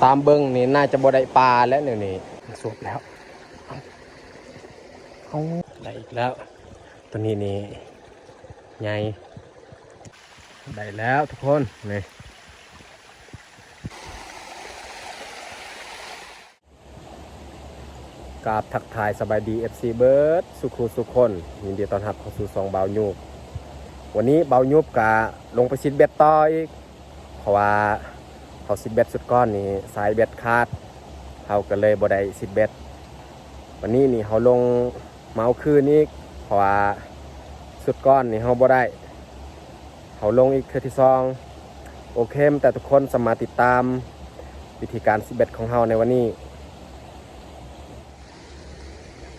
ຕາມເບິ່ງນີ້ໜ້າຈະບໍ່ໄດ້ປາແລ້ວແນວນີ້. ສວບແລ້ວ. ເອົາ ໄດ້ອີກແລ້ວ. ຕົວນີ້ນີ້ໃຫຍ່. ໄດ້ແລ້ວທຸກຄົນ ນີ້. ກາບທັກທາຍສະບາຍດີ ເອັຟຊີ ເບິດສູ່ຄູ່ສູ່ຄົນ. ຍິນດີຕ້ອນຮັບເຂົ້າສູ່ຊ່ອງບ່າວຍຸບ. ວັນນີ້ບ່າວຍຸບກະລົງໄປຊິດເບັດຕໍ່ອີກ ເພາະວ່າເຮົາຊິດເບັດຊຸດກ່ອນນີ້ ສາຍເບັດຂາດ ເຮົາກະເລີຍບໍ່ໄດ້ຊິດເບັດ. ວັນນີ້ນີ້ເຮົາລົງມາເອົາຄືນອີກ ເພາະວ່າຊຸດກ່ອນນີ້ເຮົາບໍ່ໄດ້ ເຮົາລົງອີກເທື່ອທີສອງ. ໂອເຄ ແຕ່ທຸກຄົນສາມາດຕິດຕາມວິທີການຊິດເບັດຂອງເຮົາໃນວັນນີ້.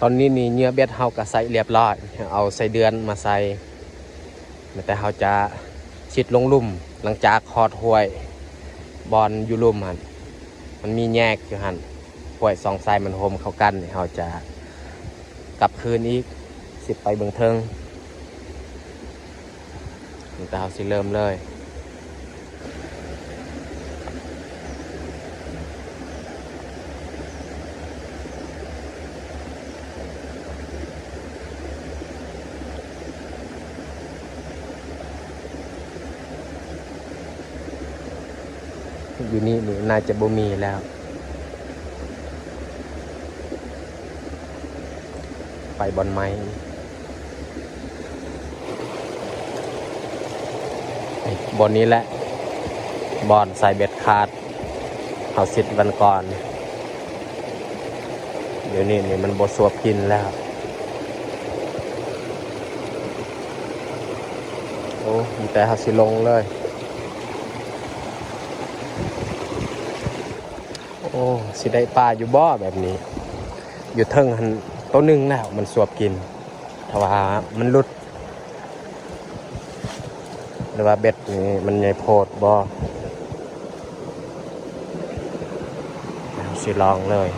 ຕອນນີ້ນີ້ເຫຍື່ອເບັດເຮົາກະໃສ່ລຽບລ້ອຍ ເອົາໄສ້ເດືອນມາໃສ່ ແຕ່ເຮົາຈະຊິດລົງລຸ່ມ. ຫຼັງຈາກຮອດຫ້ວຍ ບ່ອນຢູ່ລຸ່ມຫັ້ນ ມັນມີແຍກຢູ່ຫັ້ນ ຫ້ວຍສອງສາຍມັນໂຮມເຂົ້າກັນ ເຮົາຈະກັບຄືນອີກ ຊິດໄປເບື້ອງເທິງ. ນີ້ກະເຮົາຊິເລີ່ມເລີຍ. ຢູ່ນີ້ນີ້ໜ້າຈະບໍ່ມີແລ້ວ. ໄປບ່ອນໃໝ່. ນີ້ ບ່ອນນີ້ແຫຼະ ບ່ອນສາຍເບັດຂາດ ເຮົາຊິດວັນກ່ອນ. ດຽວນີ້ນີ້ມັນບໍ່ສວບກິນແລ້ວ. ໂອ້ ມີແຕ່ເຮົາຊິລົງເລີຍ. ໂອ້ ຊິໄດ້ປາຢູ່ບໍ່ແບບນີ້? ຢູ່ເທິງຫັ້ນໂຕໜຶ່ງແລ້ວ ມັນສວບກິນ ຖ້າວ່າມັນຫຼຸດ ຫຼືວ່າເບັດນີ້ມັນໃຫຍ່ໂພດບໍ່? ເຮົາຊິລອງເລີຍ.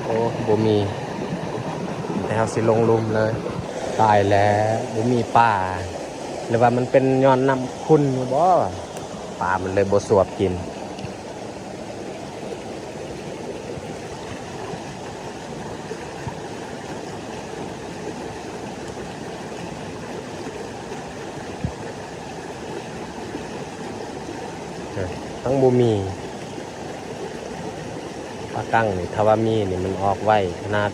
ໂອ້ ບໍ່ມີ ແຕ່ເຮົາຊິລົງລຸ່ມເລີຍ. ຕາຍແລ້ວ ບໍ່ມີປາ ຫຼືວ່າມັນເປັນຍ້ອນນ້ຳຂຸ່ນຢູ່ບໍ່? ປາມັນເລີຍບໍ່ສວບກິນ. ເອີ ຍັງບໍ່ມີ ປາກັງນີ້ ຖ້າວ່າມີນີ້ມັນອອກໄວຂະໜາດ.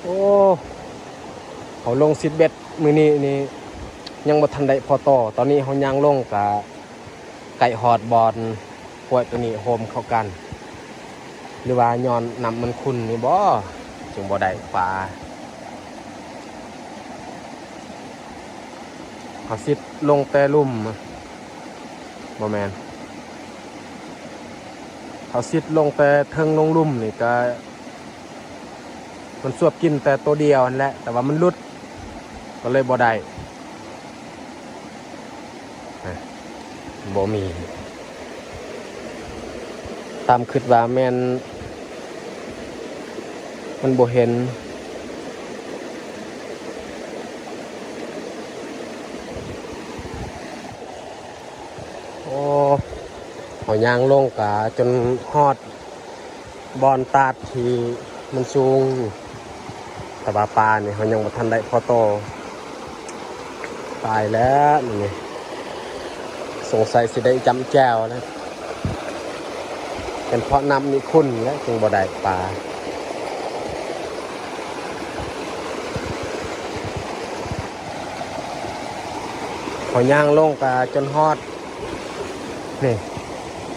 ໂອ້ ເຮົາລົງຊິດເບັດມື້ນີ້ນີ້ ຍັງບໍ່ທັນໄດ້ພໍໂຕ. ຕອນນີ້ເຮົາຍ່າງລົງກະໃກ້ຮອດບ່ອນຫ້ວຍໂຕນີ້ໂຮມເຂົ້າກັນ ຫຼືວ່າຍ້ອນນ້ຳມັນຂຸ່ນນີ້ບໍ່ ຈຶ່ງບໍ່ໄດ້ປາ. ເຮົາຊິດລົງແຕ່ລຸ່ມ ບໍ່ແມ່ນ ເຮົາຊິດລົງແຕ່ເທິງລົງລຸ່ມນີ້ກະ ມັນສວບກິນແຕ່ໂຕດຽວຫັ້ນແຫຼະ ແຕ່ວ່າມັນຫຼຸດ ກະເລີຍບໍ່ໄດ້ ບໍ່ມີ. ຕາມຄິດວ່າແມ່ນມັນບໍ່ເຫັນ. ໂອ້ ເຮົາຍ່າງລົງກະຈົນຮອດບ່ອນຕາດທີ່ມັນສູງ ແຕ່ວ່າປານີ້ເຮົາຍັງບໍ່ທັນໄດ້ພໍໂຕ. ຕາຍແລ້ວນີ້ ສົງໄສຊິໄດ້ຈ້ຳແຈ່ວແລ້ວ. ເປັນເພາະນ້ຳນີ້ຂຸ່ນແຫຼະ ຈຶ່ງບໍ່ໄດ້ປາ. ເຮົາຍ່າງລົງກະຈົນຮອດ ນີ້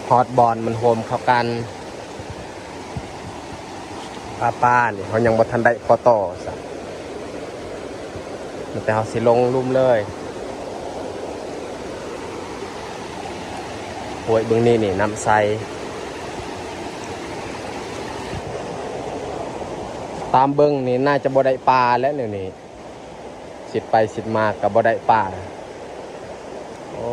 ຮອດບ່ອນມັນໂຮມເຂົ້າກັນ. ປາປານີ້ເຮົາຍັງບໍ່ທັນໄດ້ພໍໂຕຊ້ຳ ມີແຕ່ເຮົາຊິລົງລຸ່ມເລີຍ. ໂອ້ຍ ເບິ່ງນີ້ນີ້ ນ້ຳໃສ. ຕາມເບິ່ງນີ້ໜ້າຈະບໍ່ໄດ້ປາແລ້ວແນວນີ້. ຊິດໄປຊິດມາກະບໍ່ໄດ້ປາ. ໂອ້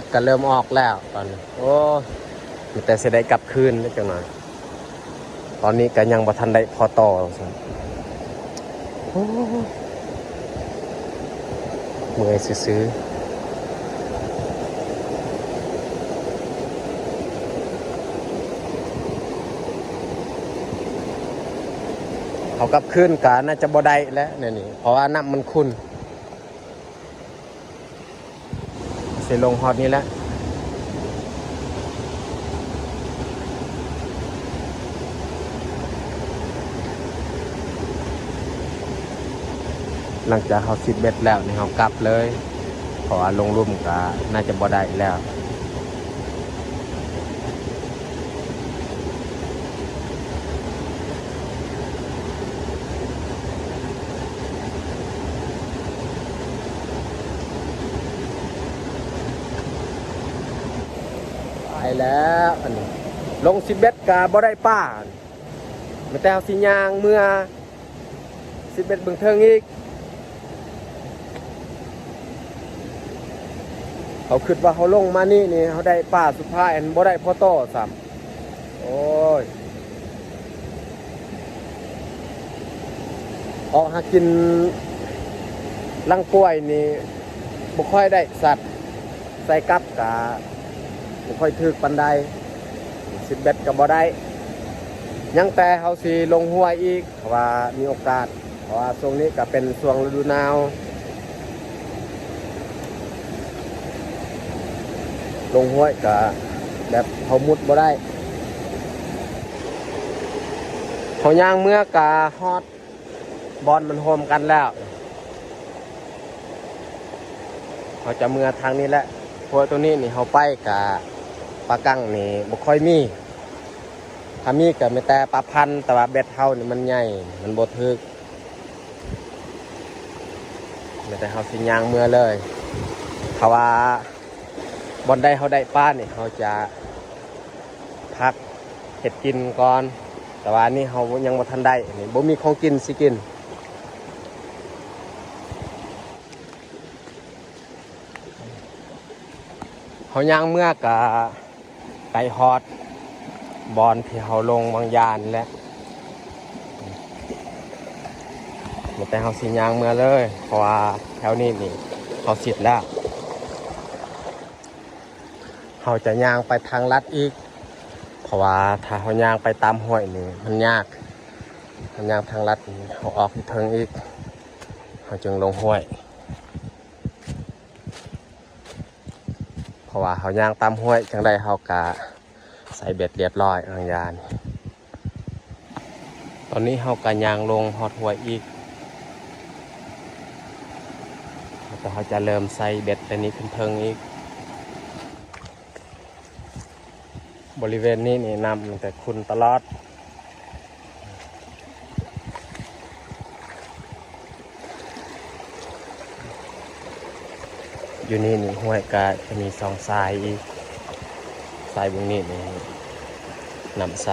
ດກໍເລີ່ມອອກແລ້ວຕອນນີ້. ໂອ້ ມີແຕ່ຊິໄດ້ກັບຄືນເດ້ຈັກໜ່ອຍ. ຕອນນີ້ກໍຍັງບໍ່ທັນໄດ້ພໍຕໍ່. ໂອ້ ເມື່ອຍຊື່ໆ. ເຮົາກັບຄືນກະໜ້າຈະບໍ່ໄດ້ແຫຼະແນວນີ້ ເພາະວ່ານ້ຳມັນຂຸ່ນ. ຊິລົງຮອດນີ້ແຫຼະ. ຫຼັງຈາກເຮົາຊິດເບັດແລ້ວນີ້ ເຮົາກັບເລີຍ ເພາະວ່າລົງລຸ່ມກະໜ້າຈະບໍ່ໄດ້ແລ້ວ. ໄປແລ້ວ ອັນນີ້ ລົງຊິດເບັດກະບໍ່ໄດ້ປາ ມີແຕ່ເຮົາຊິຍ່າງເມືອຊິດເບັດເບິ່ງເທິງອີກ. ເຮົາຄິດວ່າເຮົາລົງມານີ້ນີ້ ເຮົາໄດ້ປາສຸດທ້າຍ ອັນບໍ່ໄດ້ພໍຕໍ່ຊ້ຳ. ໂອ້ຍ ອອກຫາກິນຫຼັງປ່ວຍນີ້ ບໍ່ຄ່ອຍໄດ້ສັດ ໃສ່ກັບກະບໍ່ຄ່ອຍຖືກປານໃດ, ຊິດເບັດກະບໍ່ໄດ້. ຍັງແຕ່ເຮົາຊິລົງຫ້ວຍອີກ ຖ້າວ່າມີໂອກາດ, ເພາະວ່າຊ່ວງນີ້ກະເປັນຊ່ວງລະດູໜາວ, ລົງຫ້ວຍກະແບບເຮົາມຸດບໍ່ໄດ້. ເຮົາຍ່າງເມືອກະຮອດ ບ່ອນມັນໂຮມກັນແລ້ວ. ເຮົາຈະເມືອທາງນີ້ແຫຼະ, ເພາະວ່າໂຕນີ້ນີ້ເຮົາໄປກະປາກັງນີ້ບໍ່ຄ່ອຍມີ, ຖ້າມີກະມີແຕ່ປາພັນ, ແຕ່ວ່າເບັດເຮົານີ້ມັນໃຫຍ່ ມັນບໍ່ຖືກ, ມີແຕ່ເຮົາຊິຍ່າງເມືອເລີຍ. ຖ້າວ່າບ່ອນໃດເຮົາໄດ້ປານີ້ ເຮົາຈະພັກ ເຮັດກິນກ່ອນ, ແຕ່ວ່າອັນນີ້ເຮົາຍັງບໍ່ທັນໄດ້, ນີ້ບໍ່ມີຂອງກິນຊິກິນ. ເຮົາຍ່າງເມືອກະໃກ້ຮອດບ່ອນທີ່ເຮົາລົງວາງຢານີ້ແຫຼະ, ມີແຕ່ເຮົາຊິຍ່າງເມືອເລີຍ, ເພາະວ່າແຖວນີ້ນີ້ເຮົາຊິດແລ້ວ. ເຮົາຈະຍ່າງໄປທາງລັດອີກ, ເພາະວ່າຖ້າເຮົາຍ່າງໄປຕາມຫ້ວຍນີ້ມັນຍາກ, ເຮົາຍ່າງທາງລັດນີ້ ເຮົາອອກຢູ່ເທິງອີກ, ເຮົາຈຶ່ງລົງຫ້ວຍ. ເພາະວ່າເຮົາຍ່າງຕາມຫ້ວຍ ຈັ່ງໃດເຮົາກະໃສ່ເບັດລຽບຮ້ອຍ ຫາງຢານ. ຕອນນີ້ເຮົາກະຍ່າງລົງຮອດຫ້ວຍອີກ, ແລ້ວກະເຮົາຈະເລີ່ມໃສ່ເບັດແຕ່ນີ້ຂຶ້ນເທິງອີກ. ບໍລິເວນນີ້ນີ້ນ້ຳມັນກະຂຸ່ນຕະຫຼອດ. ຢູ່ນີ້ນີ້ຫ້ວຍກະຈະມີສອງສາຍອີກ, ສາຍເບື້ອງນີ້ນີ້ນ້ຳໃສ,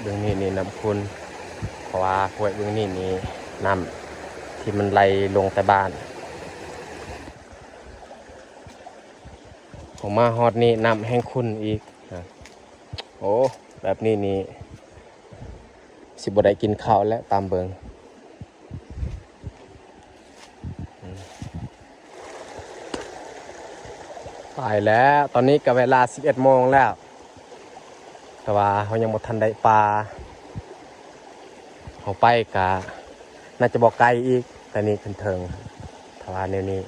ເບື້ອງນີ້ນີ້ນ້ຳຂຸ່ນ. ເພາະວ່າຫ້ວຍເບື້ອງນີ້ນີ້ນ້ຳທີ່ມັນໄຫຼລົງແຕ່ບ້ານ, ເຮົາມາຮອດນີ້ນ້ຳແຮ່ງຂຸ່ນອີກ. ໂອ້ ແບບນີ້ນີ້ຊິບໍ່ໄດ້ກິນເຂົ້າແລ້ວ ຕາມເບິ່ງ. ອືມ ຕາຍແລ້ວ, ຕອນນີ້ກະເວລາສິບເອັດໂມງແລ້ວ, ແຕ່ວ່າເຮົາຍັງບໍ່ທັນໄດ້ປາ. ເຮົາໄປກະໜ້າຈະບໍ່ໄກອີກ, ແຕ່ນີ້ຂຶ້ນເທິງ, ຖ້າວ່າແນວນີ້.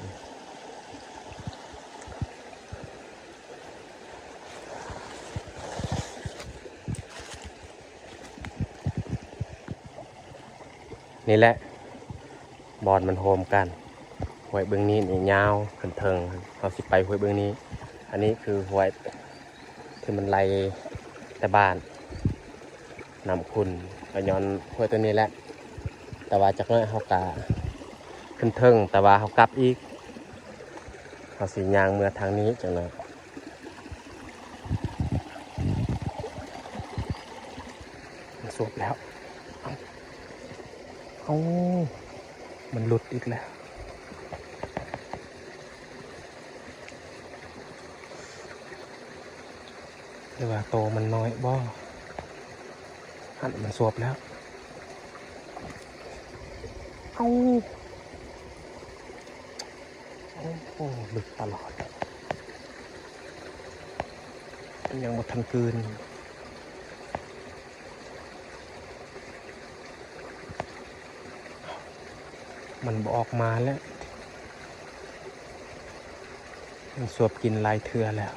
ນີ້ແຫຼະບ່ອນມັນໂຮມກັນ, ຫ້ວຍເບື້ອງນີ້ນີ້ຍາວຂຶ້ນເທິງ, ເຮົາຊິໄປຫ້ວຍເບື້ອງນີ້. ອັນນີ້ຄືຫ້ວຍທີ່ມັນໄຫຼແຕ່ບ້ານ, ນ້ຳຂຸ່ນກະຍ້ອນຫ້ວຍໂຕນີ້ແຫຼະ, ແຕ່ວ່າຈັກໜ້ອຍເຮົາກະຂຶ້ນເທິງ, ແຕ່ວ່າເຮົາກັບອີກ, ເຮົາຊິຍ່າງເມືອທາງນີ້ຈັກໜ້ອຍ. ມັນສ ດແລ້ວ. ເອົ້າ ມັນຫຼຸດອີກແລ້ວ. ຫຼືວ່າໂຕມັນນ້ອຍບໍ່? ຫັ້ນ ມັນສວບແລ້ວ. ເອົ້າ ໂອ້ໂຫ ຫຼຸດຕະຫຼອດ. ມັນຍັງບໍ່ທັນກືນ. ມັນບໍ່ອອກມາແລ້ວ. ມັນສວບກິນຫຼາຍເທື່ອແລ້ວ.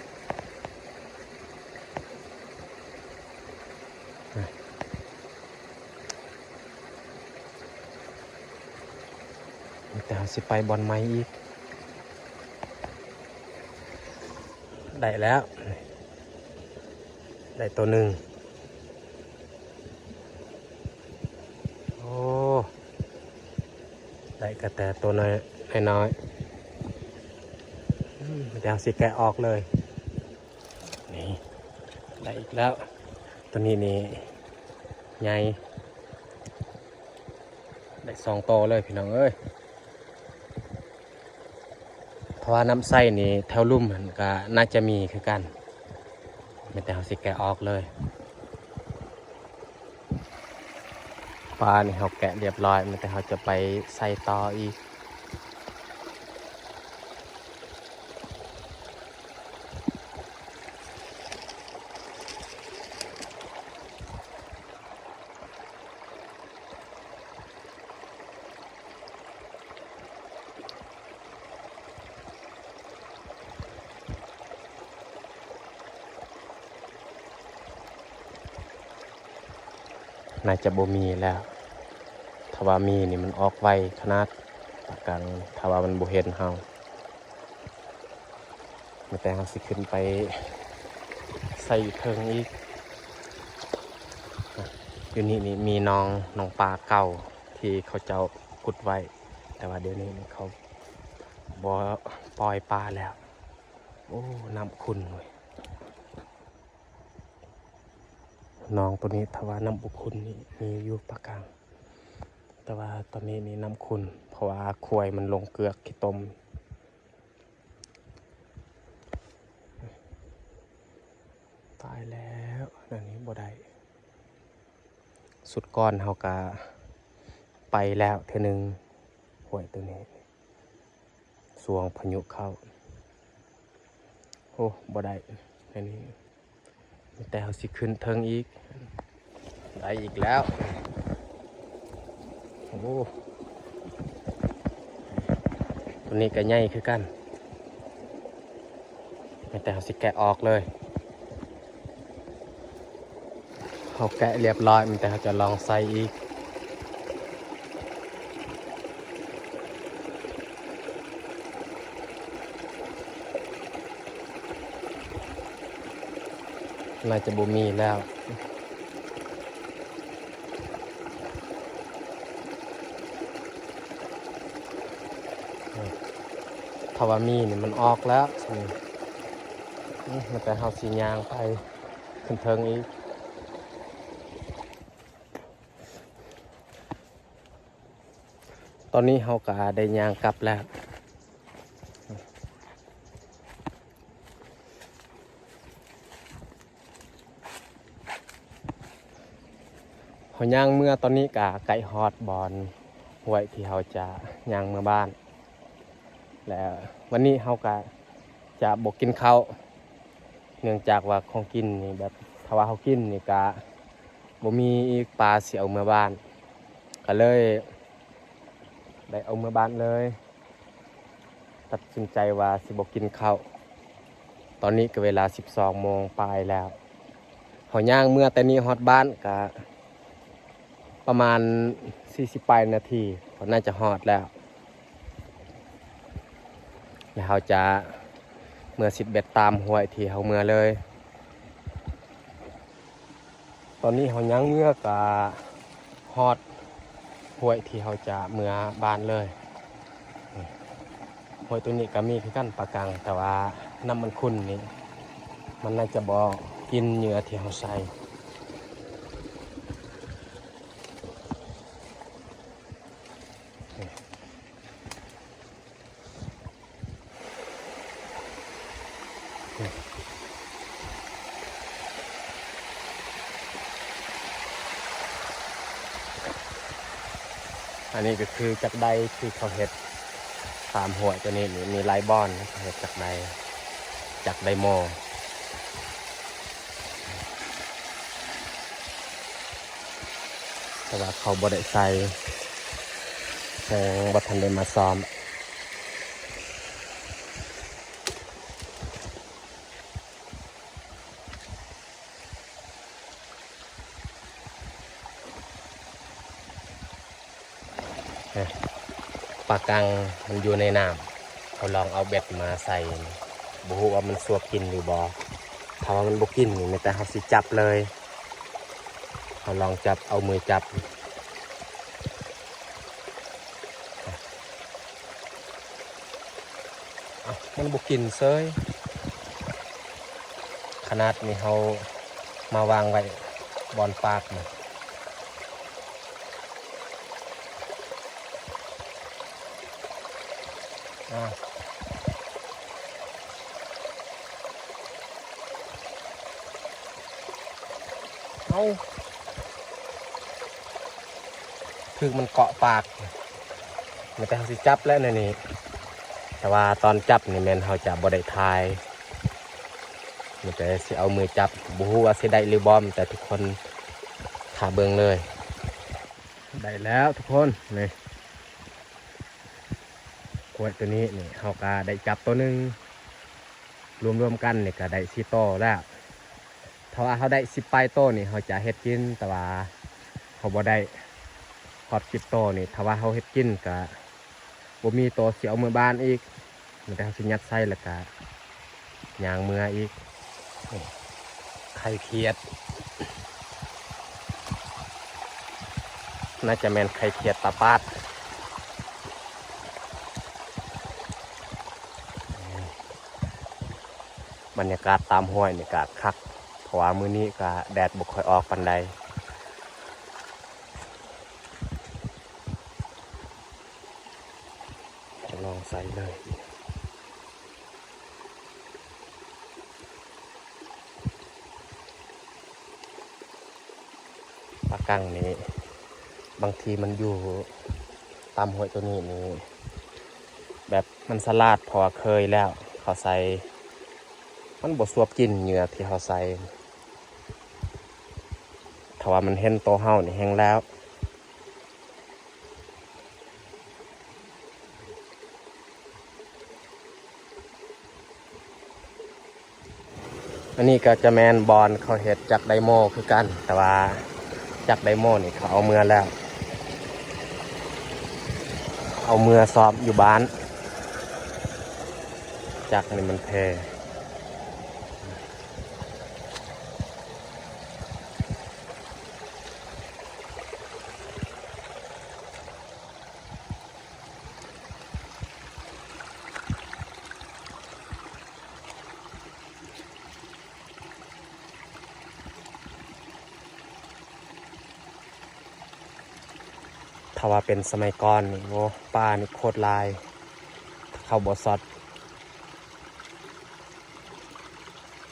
ແຕ່ເຮົາຊິໄປບ່ອນໃໝ່ອີກ. ໄດ້ແລ້ວ. ໄດ້ໂຕໜຶ່ງ. ໂອ້ ໄດ້ກະແຕໂຕນ້ອຍໆ. ອືມ ດຽວຊິແກະອອກເລີຍ. ນີ້ ໄດ້ອີກແລ້ວ. ໂຕນີ້ນີ້ໃຫຍ່ ໄດ້ສອງໂຕເລີຍພີ່ນ້ອງເອີຍ. ເພາະວ່ານ້ຳໃຊ້ນີ້ແຖວລຸ່ມຫັ້ນກະໜ້າຈະມີຄືກັນ. ມີແຕ່ເຮົາຊິແກະອອກເລີຍ. ປານີ້ເຮົາແກະລຽບຮ້ອຍ, ມີແຕ່ເຮົາຈະໄປໃສ່ຕໍ່ອີກ. ໜ້າຈະບໍ່ມີແລ້ວ. ຖ້າວ່າມີນີ້ມັນອອກໄວຂະໜາດປາກັງ, ຖ້າວ່າມັນບໍ່ເຫັນເຮົາ. ແຕ່ເຮົາຊິຂຶ້ນໄປໃສ່ຢູ່ເທິງອີກ. ຢູ່ນີ້ນີ້ມີໜອງ, ໜອງປາເກົ່າທີ່ເຂົາເຈົ້າຂຸດໄວ້, ແຕ່ວ່າດຽວນີ້ນີ້ເຂົາບໍ່ປ່ອຍປາແລ້ວ. ໂອ້ ນ້ຳຂຸ່ນເວີຍ. ໜອງໂຕນີ້ ຖ້າວ່ານ້ຳບໍ່ຂຸ່ນນີ້ມີຢູ່ປາກາງ, ແຕ່ວ່າຕອນນີ້ນີ້ນ້ຳຂຸ່ນ ເພາະວ່າຄວາຍມັນລົງເກືອກຂີ້ຕົມ. ຕາຍແລ້ວ ອັນນີ້ບໍ່ໄດ້. ສຸດກ່ອນເຮົາກະໄປແລ້ວເທື່ອໜຶ່ງ ຫ້ວຍໂຕນີ້ ຊ່ວງພາຍຸເຂົ້າ. ໂອ້ ບໍ່ໄດ້ ອັນນີ້ ມີແຕ່ເຮົາຊິຂຶ້ນເທິງອີກ. ໄດ້ອີກແລ້ວ. ໂອ້ ໂຕນີ້ກະໃຫຍ່ຄືກັນ. ແຕ່ເຮົາຊິແກະອອກເລີຍ. ເຮົາແກະລຽບຮ້ອຍ, ແຕ່ເຮົາຈະລອງໃສ່ອີກ. ໜ້າຈະບໍ່ມີແລ້ວ. ຖ້າວ່າມີນີ້ມັນອອກແລ້ວ. ອືມ ແຕ່ເຮົາຊິຍ່າງໄປຂຶ້ນເທິງອີກ. ຕອນນີ້ເຮົາກະໄດ້ຍ່າງກັບແລ້ວ. ເຮົາຍ່າງເມືອຕອນນີ້ກະໃກ້ຮອດບ່ອນຫ້ວຍທີ່ເຮົາຈະຍ່າງເມືອບ້ານ ແລະ ວັນນີ້ເຮົາກະຈະບໍ່ກິນເຂົ້າ ເນື່ອງຈາກວ່າຂອງກິນນີ້ແບບ ຖ້າວ່າເຮົາກິນນີ້ກະບໍ່ມີອີກ ປາຊິເອົາເມືອບ້ານ ກະເລີຍໄດ້ເອົາເມືອບ້ານເລີຍ. ຕັດສິນໃຈວ່າຊິບໍ່ກິນເຂົ້າ. ຕອນນີ້ກະເວລາສິບສອງໂມງປາຍແລ້ວ. ເຮົາຍ່າງເມືອແຕ່ນີ້ຮອດບ້ານກະປະມານສີ່ສິບປາຍນາທີ ກະໜ້າຈະຮອດແລ້ວ. ແລ້ວເຮົາຈະເມືອຊິດເບັດຕາມຫ້ວຍທີ່ເຮົາເມືອເລີຍ. ຕອນນີ້ເຮົາຍ່າງເມືອກະຮອດຫ້ວຍທີ່ເຮົາຈະເມືອບ້ານເລີຍ. ຫ້ວຍໂຕນີ້ກະມີຄືກັນປາກັງ, ແຕ່ວ່ານ້ຳມັນຂຸ່ນນີ້ ມັນໜ້າຈະບໍ່ກິນເຫຍື່ອທີ່ເຮົາໃສ່. ອັນນີ້ກໍຄືຈັກໄດທີ່ເຂົາເຮັດຕາມຫ້ວຍຕົວນີ້ ມີຫຼາຍບ່ອນເຂົາເຮັດຈັກໄດ ຈັກໄດໂມ ແຕ່ວ່າເຂົາບໍ່ໄດ້ໃສ່ ຍັງບໍ່ທັນໄດ້ມາຊ້ອມ. ປາກັງມັນຢູ່ໃນນ້ຳ ເຮົາລອງເອົາເບັດມາໃສ່ ບໍ່ຮູ້ວ່າມັນສວບກິນຫຼືບໍ່. ຖ້າວ່າມັນບໍ່ກິນນີ້ ມີແຕ່ເຮົາຊິຈັບເລີຍ ເຮົາລອງຈັບ ເອົາມືຈັບ. ເອົ້າ ມັນບໍ່ກິນເສີຍ ຂະໜາດນີ້ເຮົາມາວາງໄວ້ບ່ອນປາກນະ. ອ້າວ ເອົາ ຖືກມັນເກາະປາກ ມີແຕ່ເຮົາຊິຈັບແຫຼະແນວນີ້ ແຕ່ວ່າຕອນຈັບນີ້ແມ່ນເຮົາຈະບໍ່ໄດ້ຖ່າຍ ມີແຕ່ຊິເອົາມືຈັບ ບໍ່ຮູ້ວ່າຊິໄດ້ຫຼືບໍ່ ມີແຕ່ທຸກຄົນຖ້າເບິ່ງເລີຍ. ໄດ້ແລ້ວທຸກຄົນ ນີ້ ກ້ວຍຕົວນີ້ນີ້ ເຮົາກະໄດ້ຈັບໂຕໜຶ່ງ ລວມໆກັນນີ້ກະໄດ້ສີ່ໂຕແລ້ວ. ຖ້າວ່າເຮົາໄດ້ສິບປາຍໂຕນີ້ ເຮົາຈະເຮັດກິນ ແຕ່ວ່າເຮົາບໍ່ໄດ້ຮອດສິບໂຕນີ້ ຖ້າວ່າເຮົາເຮັດກິນກະບໍ່ມີໂຕຊິເອົາເມືອບ້ານອີກ ມີແຕ່ເຮົາຊິຍັດໃສ່ ແລ້ວກະຍ່າງເມືອອີກ. ໄຂ່ຂຽດ ໜ້າຈະແມ່ນໄຂ່ຂຽດຕາປາດ. ບັນຍາກາດຕາມຫ້ວຍນີ້ກະຄັກ ເພາະວ່າມື້ນີ້ກະແດດບໍ່ຄ່ອຍອອກປານໃດ. ລອງໃສ່ເລີຍ ປາກັງນີ້ ບາງທີມັນຢູ່ຕາມຫ້ວຍຕົວນີ້ນີ້ ແບບມັນສະຫຼາດ ເພາະວ່າເຄີຍແລ້ວ ເຂົາໃສ່ ມັນບໍ່ສວບກິນເຫຍື່ອທີ່ເຮົາໃສ່ ຖ້າວ່າມັນເຫັນໂຕເຮົານີ້ແຮງແລ້ວ. ອັນນີ້ກໍຈະແມ່ນບ່ອນເຂົາເຮັດຈັກໄດໂມຄືກັນ ແຕ່ວ່າຈັກໄດໂມນີ້ເຂົາເອົາເມືອແລ້ວ ເອົາເມືອຊ້ອມຢູ່ບ້ານ ຈັກນີ້ມັນແພ. ຖ້າວ່າເປັນສະໄໝກ່ອນນີ້ ໂອ້ ປານີ້ໂຄດຫຼາຍ ເຂົາບໍ່ຊັອດ.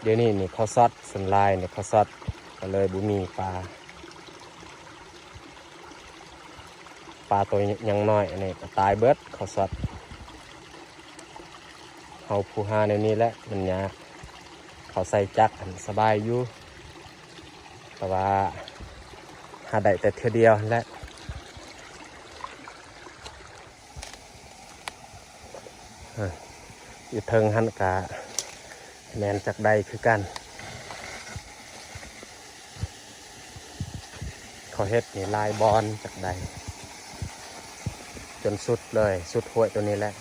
ດຽວນີ້ນີ້ເຂົາຊັອດ ສ່ວນຫຼາຍນີ້ເຂົາຊັອດ ກໍເລີຍບໍ່ມີປາ ປາໂຕຍັງນ້ອຍອັນນີ້ກໍຕາຍເບິດ ເຂົາຊັອດ. ເຮົາຜູ້ຫາແນວນີ້ແຫຼະ ມັນຍາກ ເຂົາໃສ່ຈັກຫັ້ນສະບາຍຢູ່ ແຕ່ວ່າຫາໄດ້ແຕ່ເທື່ອດຽວຫັ້ນແຫຼະ. ຢູ່ເທິງຫັ້ນກະແມ່ນຈັກໄດຄືກັນ ເຂົາເຮັດນີ້ຫຼາຍບ່ອນ ຈັກໄດ ຈົນສຸດເລີຍ ສຸດຫ້ວຍໂຕນີ້ແຫຼະ.